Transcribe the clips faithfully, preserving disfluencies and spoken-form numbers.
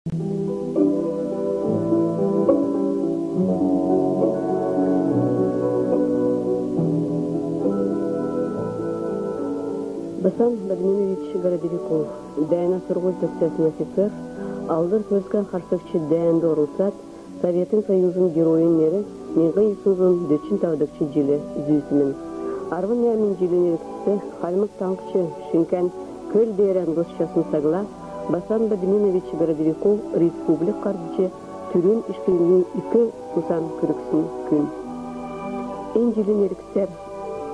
Басан Бадьминович Городовиков, дәәнә сурһуль төгсәсн офицер, Алдр Төрскән харсгч дәәнд орлцад, Советин Союзин Геройин нер миңһн йисн зун дөчн тавдгч җил зүүсмн. Арвн нәәмн җилин эргцд Хальмг Таңһч шинкән көл деерән босчасн цагла Басан Бадьминович Городовиков республик һардҗ түрүн ишкдин ик тусан күргсн күн. Эн җилин эргцәр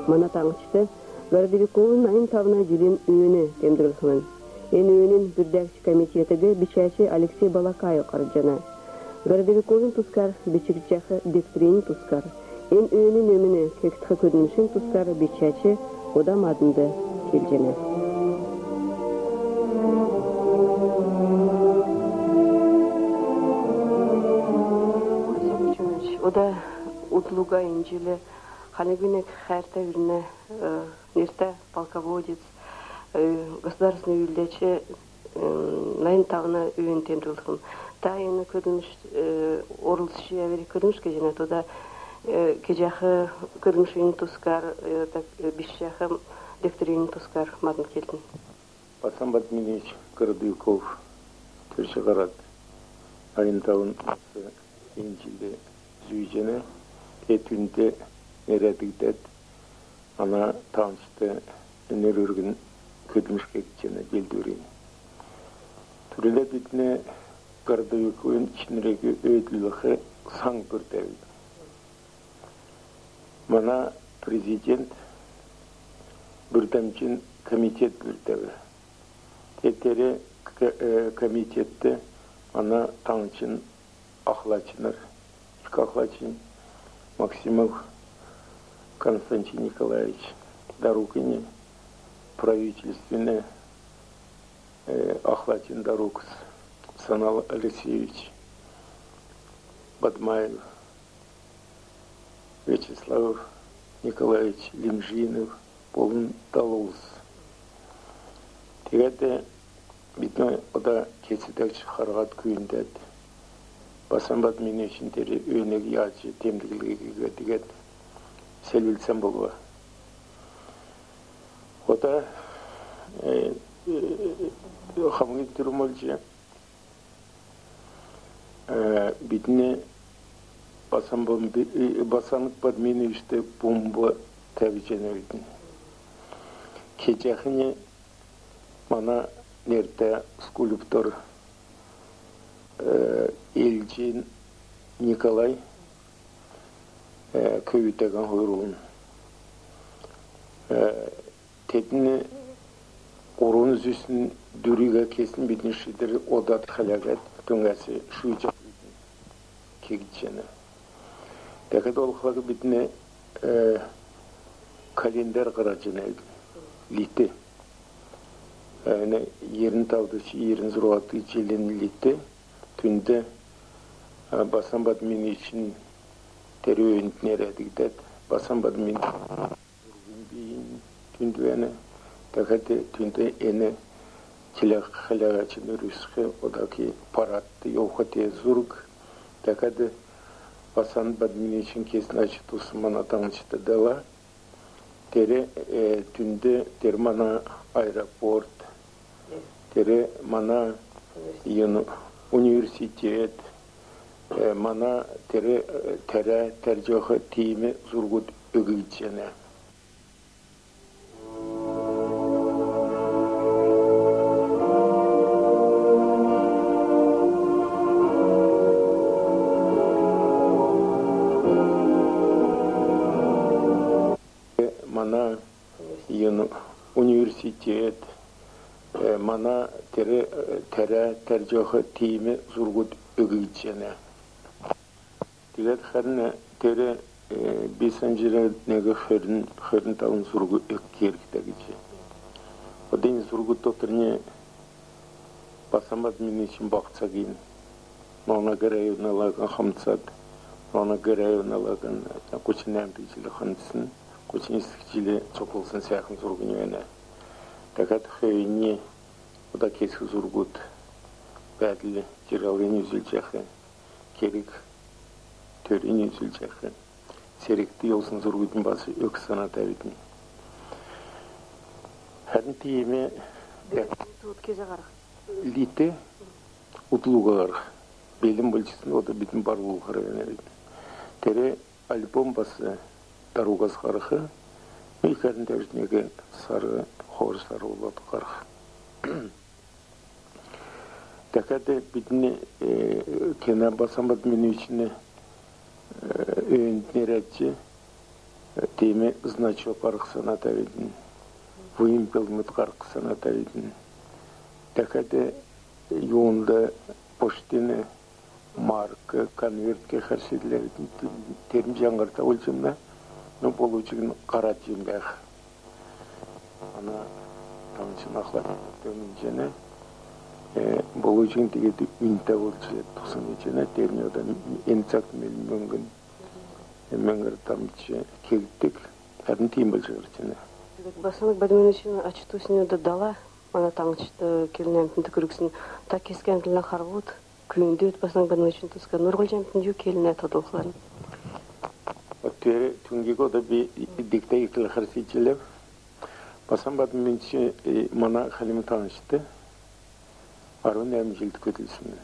мана таңһчд Городовиковин найн тавна җилин өөн темдглхмн. Эн өөнин бүрдәгч комитетиг бичәч Алексей Балакаев һардҗана. Городовиковин тускар бичгдҗәх дегтрин тускар, эн өөнин өмн кегдх көдлмшин тускар бичәч ода маднд келҗәнә. Ода удл уга эн җил Хальмгин хәәртә үрнә, э, нертә полководец, э, государственн үүлдәч, э, найн тавна өөн темдглхмн. Та эн көдлмшт, э, орлцҗ йовад, көдлмш кеҗәнәт, ода, э, кеҗәх көдлмшин тускар, э, так, э, бичҗәх дегтрин тускар маднд келтн. Басан Бадьминович Городовиков төрҗ һарад, найн тавн нас эн җил зүүҗәнә. Тер түүнд нерәдгдәд, мана таңһчд өнр өргн көдлмш кегдҗәнә, делгрүлҗәнә. Түрүләд бидн Городовиковин чинриг өөдлүлх саң бүрдәв. Мана президент бүрдәмҗин комитет бүрдәв. Тер, тер к-, э, комитетд мана таңһчин ахлачнр, ик ахлачин Максимов Константин Николаевич, дарукнь правительствин, э, ахлачин дарукс Санал Алексеевич Бадмаев, Вячеслав Николаевич Лимжинов болн дала улс. Тегәд бидн ода кесгтән харһад, күүндәд, Басан Бадьминовичин тер өөниг яһҗ темдглхиг тегәд селвлцән болв. Ода, э, э, хамгин түрүн болҗ, э, бидн Басан Бам-, э, Басан Бадьминовичд бумб тәвҗәнәвидн. Кеҗәхнь мана нертә скульптор, э, Элҗин Николай, э, көвүтәһән хойр улсин. Э, тедн һурвн зүсн дүриг кесн бидн шидр одад хәләһәд, түүгәс шүүҗәд бидн кегдҗәнә. Дәкәд болхла бидн, э, календарь һарһҗанавидн, лит. Э, эн йирн тавдгч, йирн зурһадгч җилин лит. Түүнд, э, Басан Бадьминовичин тер өөнд нерәдгдәд, Басан Бадьмин зургин бийнь түүнд бәәнә. Дәкәд түүнд эн тиләһәч, хәләһәч үрвсх, одак парадт йовх тер зург. Дәкәд Басан Бадьминовичин кесн ачта тусн мана таңһчд дала. Тер, э, түүнд тер мана аэропорт, тер мана юн, университет, э, мана тер, э, тәрә тәрҗәх тиим зургуд өггдҗәнә. Мана юн, университет, э, мана тер, э, тәрә тәрҗәх тиим зургуд өггдҗәнә. Тегәд хәрн тер, э, би санҗанав, нег хөрн, хөрн тавн зург өгх кергтә гиҗ. Ода эн зургуд дотрнь Басан Бадьминовичин баһ цагин, Нонна Гәрәевналаһан хамцад, Нонна Гәрәевналаһан һучн нәәмдгч җил хамцсн, һучн йисдгч җил цуглулсн сәәхн зургинь бәәнә. Дәкәд хөөннь ода кесх зургуд. бәәдл-җирһлин үзүлҗәх, керг-төрин үзүлҗәх, цергт йовсн зургуднь бас өгх санатавидн. Хәрн тиим дәк- Лит удл уга һарһ. Белн болҗ сн, ода бидн барлулхар бәәнәвидн. Тер альбом бас даруһас һарһ, ик хәрн тәвн нег сар, хойр сар болад һарһ. Дәкәд бидн, э, кенә Басан Бадминовичин, э, өөнд нерәдҗ, э, тиим значок һарһх санатавидн, вымпелмүд һарһх санатавидн. Дәкәд, э, юунд, почтин марк, конверт кехәр седләвидн, тернь җаңһрта болҗана, но болв чигн һарад җимнәх. Ана таңһчин ахлач төгҗәнә, э, болв чигн тегәд үнтә болҗ тусн гиҗәнә, тернь ода эн цагт мел мөңгн, э, мөңгәр тамһч кегддг, хәрн тиим болҗ һарчана. Басан Бадминовичин ач-тусни ода дала, мана таңһчд келн-әмтнд күргсн, та кесг әмдлә харһуд, күүндврт Басан Бадминовичин тускар нурһлҗ әмтнд ю келнә тодлхларн? Вот тер түүгиг ода би дигтә иклхәр седҗләв. Басан Бадминович, э, мана Хальмг Таңһчд арвн нәәмн җилд көдлсмн.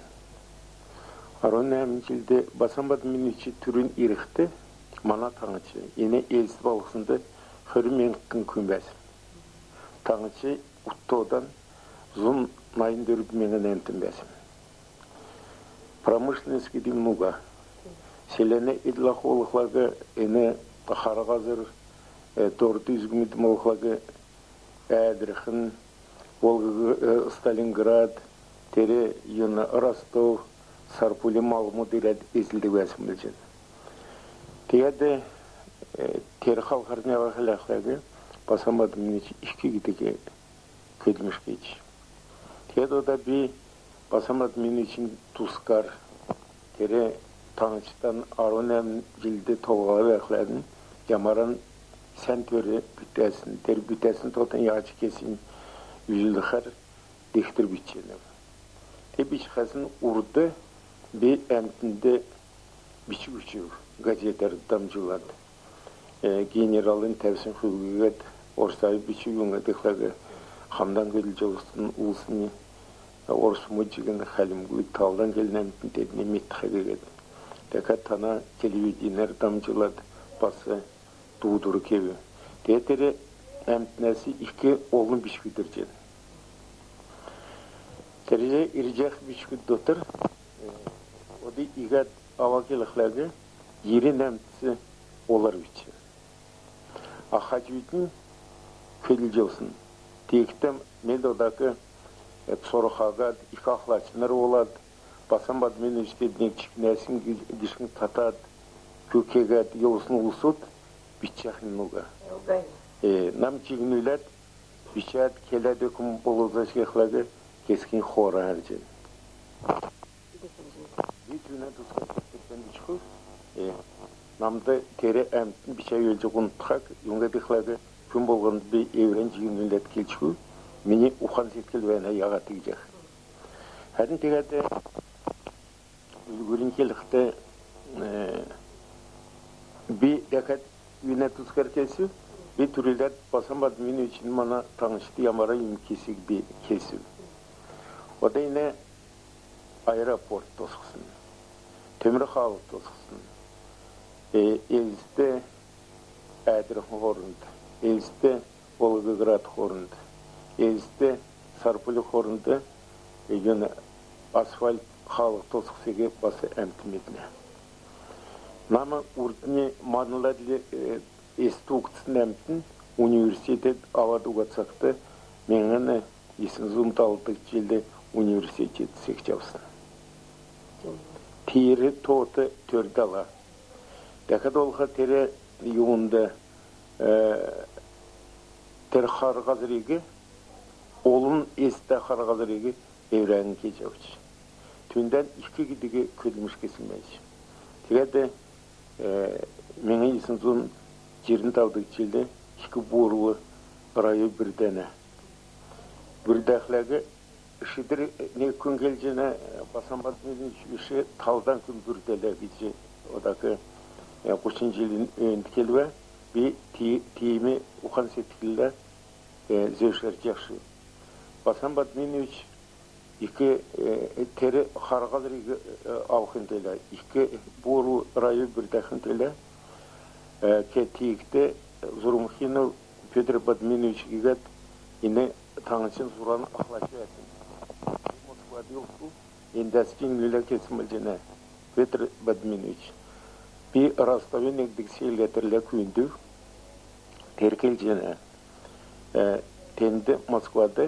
Арвн нәәмн җилд Басан Бадминович түрүн ирхд мана таңһч, эн Элст балһснд хөрн миңһн күн бәәсмн. Таңһч ут тоодан зун найн дөрвн миңһн әмтн бәәсмн. Промышленность гидг нуга. Селәнә эдл-ахун болхла эн Хар һазр, э, дорд үзгүмүд болхла Әәдрхн, Волгогр-, э, Сталинград, тер юн, Ростов, Сарпулин малмуд ирәд эзлдг бәәсмн билҗәнә. Тегәд, э, тер халхар нег хәләхләг Басан Бадминович ик гидг көдлмш кеҗ. Тегәд ода би Басан Бадминовичин тускар, тер таңһчдан арвн нәәмн җилд толһалад бәәхләрн, ямаран сән төр бүтәсн, тер бүтәсн тоотан яһҗ кесинь үзүлхәр дегтр бичҗәнәв. Тер бичхәсн урд би әмтнд бичг бичүв, газетәр дамҗулад. Э, генералын тәвсн хүвгәд, орсар бичүв, юңгад гихлә хамдан көдлҗәсн улсин, э, орсмуд чигн хальмгуд, талдан келн әмтн тедн медтхә гиһәд. Дәкәд тана телевиденияр дамҗулад бас дуудвр кев. Тегәд тер әмтнәс ик олн бичгүд ирҗәнә. Тер ирҗәх бичгүд дотр, э, ода иигәд ава гихлә йирн әмтнә олар бичә. Ахаҗуднь көдлҗәсн. Тиигхд мел одак, э, цорхаһад, ик ахлачнр болад, Басан Бадминович тедниг чикнәсн гиш-, гишгән татад, кү кеһәд йовсн улсуд бичҗәхнь уга. Уга. Э, нам чигнүләд, бичәд, келәд өгхм болзач гихлә кесгнь хооран хәрҗәнә. Би түүнә тускар бичхүв. Э, намд тер әмтн бичә йовҗ һунтхаг, юңгад гихлә күн болһнд би эврән чигнүләд келчхүв, мини ухан-седкл бәәнә, яһад тиигҗәх. Хәрн тегәд, э, үлгүрнь келхд, э, би дәкәд үүнә тускар келсү, би түрүләд Басан Бадминовичин мана таңһчд ямаран юм кесиг би келсү. Ода эн аэропорт тосхсн, төмр хаалһ тосхсн, э, Элст Әәдрхн хоорнд, Элст Волгоград хоорнд, Элст Сарпуль хоорнд, э, юн, асфальт хаалһ тосхсиг бас әмтн меднә. Нам урднь маднла дәкәд, э, эс тугдсн әмтн университет авад уга цагт миңһн йисн зун далдгч җилд университет секҗ авсн. Тер тоот төр дала. Дәкәд болхла тер юунд, э, тер хар һазриг, олн эстә хар һазриг эврән кеҗәвч. Түүндән ик гидг көдлмш кесн бәәҗ. Тегәд, э, миңһн йисн зун җирн тавдгч җилд ик буурл район бүрдәнә. Бүрдәхлә Шидр нег күн келҗәнә, Басан Бадьминович биш, талдан күн бүрдәлә гиҗ одак, э, һучн җилин өөнд келв. Би ти-, тиим ухан-седкллә, э, зөвшәрҗәхшв. Басан Бадьминович ик, э, тер хар һазриг, э, авхин төлә, ик буурл район бүрдәхин төлә, э, кедг. Тиигхд Зурмхинов Петр Бадьминович гиһәд эн таңһчин зуран ахлач бәәсмн. Москвад йовсн, эндәс җиңнүлә келсмн бәәҗәнә: Петр Бадьминович, би Ростовин негдгч селгәтрлә күүндүв. Тер келҗәнә, э, тенд Москвад,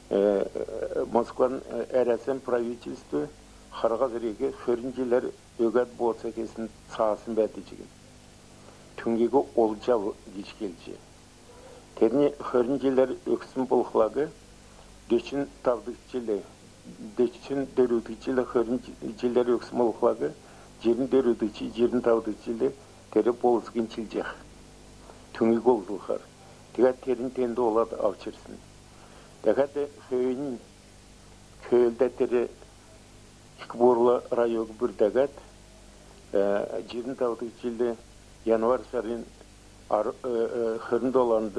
э, Москван, э, Әрәсән правительств хар һазриг хөрн җиләр өгәд бооца кесн цаасн бәәдг чигн. Түүгиг олҗ ав гиҗ келҗ. Тернь хөрн җиләр өгсн болхлаг, дөчн тавдгч җил, дөчн дөрвдгч җил хөрн җиләр өгсн болхлаг, җирн дөрвдгч, җирн тавдгч җил тер болзгинь чилҗәх. Түүгиг олзлхар. Тегәд тернь тенд олад авч ирсн. Тегәд хөөннь хөөлдәд тер ик буурл райониг бүрдәһәд, э, җирн тавдгч җил январь сарин ар-, э, э, хөрн доланд,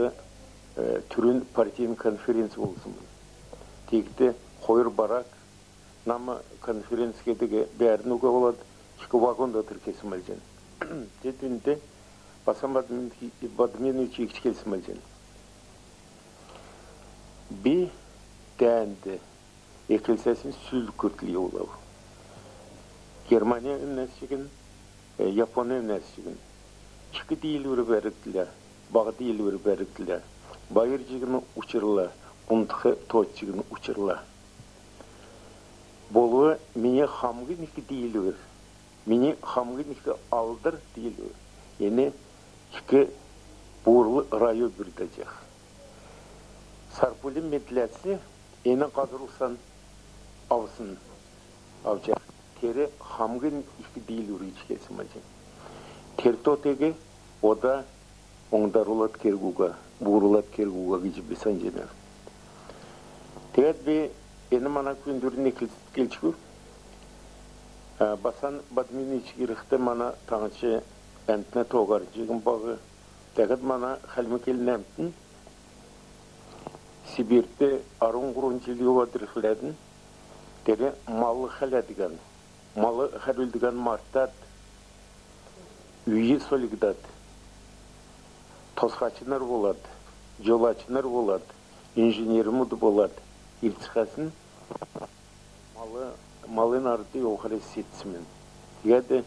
э, түрүн партин конференц болсмн. Тиигхд хойр барак нам конференц кедг бәәрн уга болад, ик вагон дотр кесмн бәәҗәнә. Теднд Басан Бадьмин-, Бадьминович иигҗ келсмн бәәҗәнә: би дәәнд эклцәсн сүл күртл йовлав. Германия өмнәс чигн, э, Япония өмнәс чигн. Чик диилвр бәргдлә, баһ диилвр бәргдлә, байр чигн учрла, унтх тоот чигн учрла. Болв мини хамгин ик диилвр, мини хамгин ик алдр диилвр эн ик буурл район бүрдәҗәх. Сарпулин медләц эн һазр-усан авсн, авчах. Тер хамгин ик диилвр гиҗ келсмн бәәҗәнә. Тер тоотыг ода оңдарулад керг уга, буурулад керг уга гиҗ би санҗанав. Тегәд би эн мана күүндврин эклцд келчкү. Э, Басан Бадьминович ирхд мана таңһч әмтнә тооһарн чигн баһ. Тегәд мана хальмг келнә әмтн Сибирьд арвн һурвн җил йовад ирхләрн, тер мал хәләдгән, мал хәрүлдгән мартад, үй сольгдад, тосхачнр болад, җолачнр болад, инженермүд болад ирцхәсн, мал, малын ард йовхар седсмн. Тегәд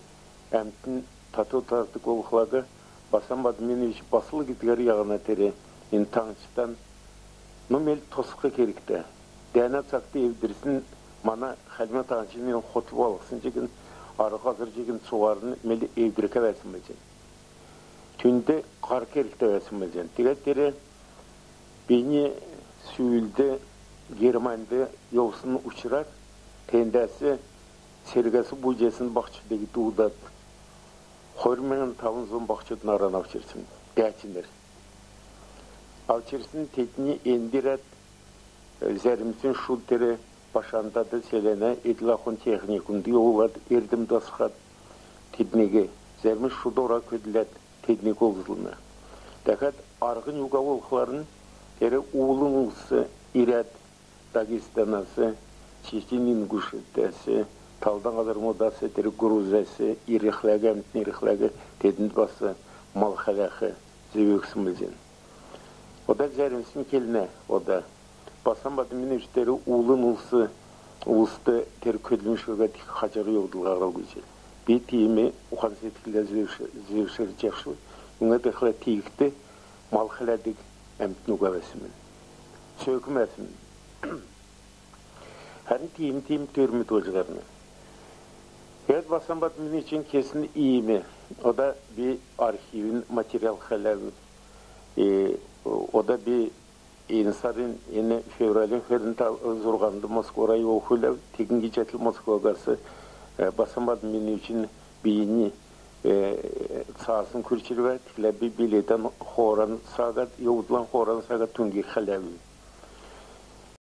әмтн тату тартдг болхлаг, Басан Бадьминович басл гидгәр яһна тер эн таңһчдан, ну, мел тосх кергтә. Дәәнә цагт эвдрсн мана Хальмг Таңһчин эн хотл балһсн чигн, арһ һазр чигн цуһарн мел эвдрхә бәәсмн бәәҗәнә. Түүнд һар кергтә бәәсмн бәәҗәнә. Тегәд тер бийнь сүүлд Германьд йовсн учрар тендәс цергәс бууҗасн баһчудыг дуудад, хойр миңһн тавн зун баһчуд нааран авч ирсмн, дәәчнр. Авч ирсн, тедн энд ирәд, э, зәрмснь шуд тер Башандад селәнә эдл-ахун техникумд йовулад, эрдм дасхад, тедниг, зәрмснь шуд ора көдләд, тедниг олзлна. Дәкәд арһнь уга болхларн, тер уулын улс ирәд, Дагестанас, Чечен-Ингушетияс, талдан һазрмудас, тер Грузияс ирхләг, әмтн ирхләг, теднд бас мал хәләх зөв өгсн бәәҗәнә. Ода зәрмснь келнә, ода Басан Бадьминович тер уулын улс, улст тер көдлмш өгәд, ик хаҗур йовдл һарв гиҗ. Би тиим ухан-седкллә зөвш-, зөвшәрҗәхшв. Юңгад гихлә, тиигхд мал хәләдг әмтн уга бәәсмн. Цөөкн бәәсмн. Хәрнь тиим-тиим төрмүд болҗ һарна. Тегәд Басан Бадьминовичин кесн иим, ода би архивин материал хәләв, э, ода би эн сарин, эн февралин хөрн тав-, зурһанд Москвара йовх биләв, тегин гиҗәтл Москваһас, э, Басан Бадьминовичин бийнь, э, цаасн күрч ирв, тиигхлә би билетән хооран саһад, йовдлан хооран саһад түүгиг хәләв.